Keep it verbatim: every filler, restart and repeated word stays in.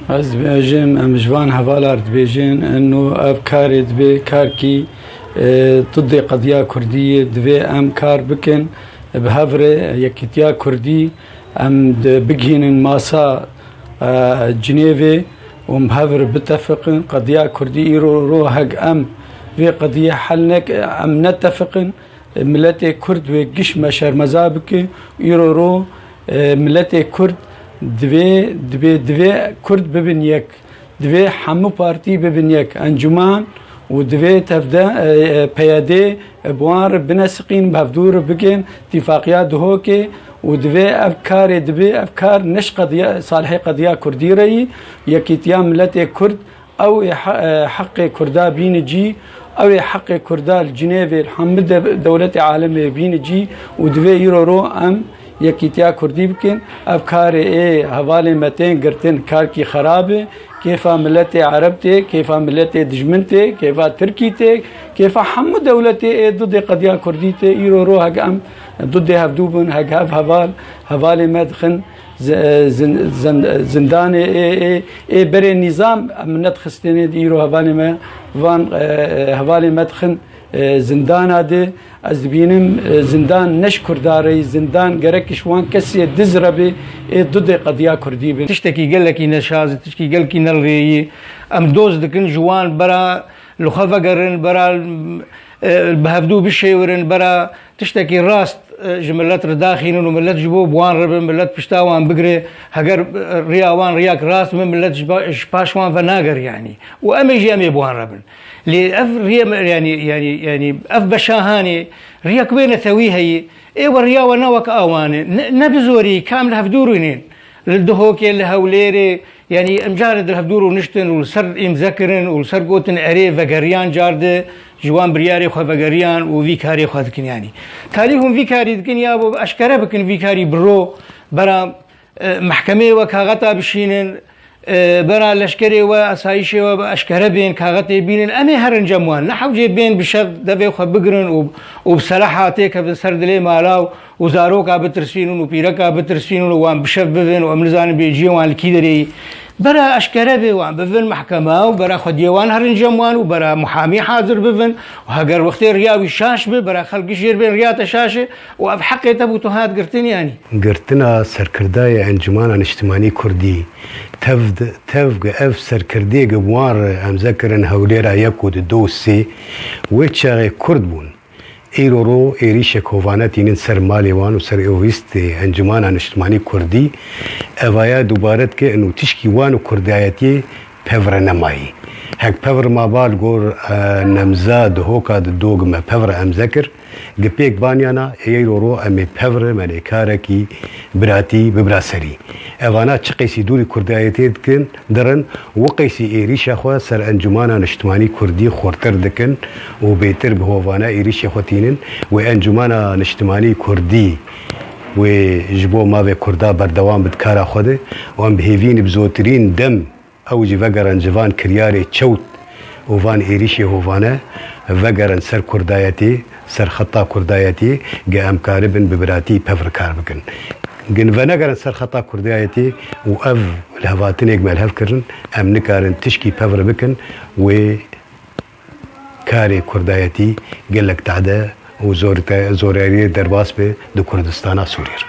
Ez dibêjim, em ji van hevala re dibêjin, ino ev karê dibê karkî, e, didê qediya kurdî ye, divê em kar bikin, bi hev re yekîtiya kurdî em di-, bigihînin masa, e, Cinêvê û em bi hev re bitefiqin. Qediya kurdî îro ro heg em vê qediyê hel nek-, em netefiqin, miletê Kurd wê giş me şermeza bike. Îro ro, e, miletê Kurd divê, divê, divê Kurd bibin yek. Divê hemû partî bibin yek. Encûman û divê tevde, e, e, P Y D, e, bi wan re binesiqîn, bi hevdû re bikin, tîfaqiya Duhokê û divê ev karê dibê, ev kar ne ji qediya, salihê qediya Kurdî re yî, yekîtiya miletê Kurd, Ew ê he-, e, heqê Kurda bîne cî, ew ê heqê Kurda li Cinêvê, li hemû dev-, dewletê alemê bîne cî û divê îro ro em yekîtiya Kurdî bikin. Ev karê ê hevalê me tên girtin, karkî xerab e. Kêfa miletê Ereb tê, kêfa miletê dijmin tê, kêfa Tirkî tê, kêfa hemû dewletê ê dudê qediya Kurdî tê. Îro ro heg em dudê hevdû bin, heg hev heval, hevalê me dixin, zi-, zin-, zin-, zindanê ê, ê, ê berê nîzam em nedixistinê di îro hevalê me van, e, e, hevalê me dixin, e, zindana di. Ez dibînim, e, zindan ne ji Kurda re yî, zindan gerek ji wan kesê diz re bê, ê dudê qediya Kurdî bin. Tiştekî gelekî neşaz, tiştekî gelekî nelrêyî. Em doz dikin ji wan bera li xwe vegerin, bera, e, bi hevdû bişêwirin, bera tiştekî rast, e, ji milet re daxînin û milet ji bo bi wan re bin, milet pişta wan bigire. Heger, e, riya wan riyek rast bin, milet ji ba-, ji paş wan ve nager yanî. Û em ê jî em ê bi wan re bin. Lê ev riya me, yanî, yanî, yanî ev beşa hanê, riyek wê netewî heyî. Ê we riya we ne wek a wan e. Ne, ne bi zorî, kam li hevdû rûnên. Li Duhokê, li Hewlêrê, yanî em carê di hevdû rûniştin û li ser îmze kirin û li ser gotin erê vegeriyan car di ji wan biryarê xwe vegeriyan û vî karê xwe dikin yanî. Talî hûn vî karî dikin ya bo eşkere bikin vî karî bi ro bera, e, mehkemeyê we kaxeta bişînin, e, bera leşkerê we, asayîşê we bi eşkere bên, kaxetê bînin, em ê herin cem wan. Ne hewcê bên bi şev devê xwe bigirin û, û bi selaha têkevin ser dilê mala û û zaroka bitirsînin û pîreka bitirsînin û wan bi şev bivin û em nizanin bêjiyê wan li kî derê yî. Bera eşkere bê wan bivin mehkema û bera xwediyê wan herin cem wan û bera muhamî hazir bivin û heger wextê riya wî şaş bi, bera xelk gişêr bên riya te şaş e û ev heqê te bû tu hat girtin yanî. Girtina serkirdayê Encûmana Niştimanî Kurdî, tev, tev ev serkirdiyê gi wan re emze kirin Hewlêra yek û di do sê, wê çaxê Kurd bûn. Îro ro êrîşek hovane tînin ser malê wan û ser ofîsê Encûmana Niştimanî Kurdî. Evaya dubare dike û tişkî wan û kurdayetiyê pevre nemayî. Hek pevr maba li gor, e, nemza Duhoka di dogme pevre emze kir. Gi pêk banyana ê îro ro em ê pevre me lê karekî biratî bibra serî. Evana çi qeysî dûrî kurdayetê dikin, dirin, û qeysî êrîşa xwe ser Encûmana Niştimanî Kurdî xurtir dikin û bêtir bi hovane êrîşê xwe tînin. Wê Encûmana Niştimanî Kurdî wê ji bo mavê Kurda berdewam bi kara xwe de û em bi hêvî ne bi zotirîn dem ew jî vegerin ji van kiryarê çewt û van êrîşê hovane, vegerin ser kurdayetê, ser xeta kurdayetê, ge em karibin bi biratî pevr kar bikin. Gin venegerin ser xeta kurdayetê û ev lihevhatinêk me li hev kirin, em nikarin tişkî pevr bikin, wê karê kurdayetî gelek tehde û zorte-, zorariyê derbas be di Kurdistana Sûriyê re.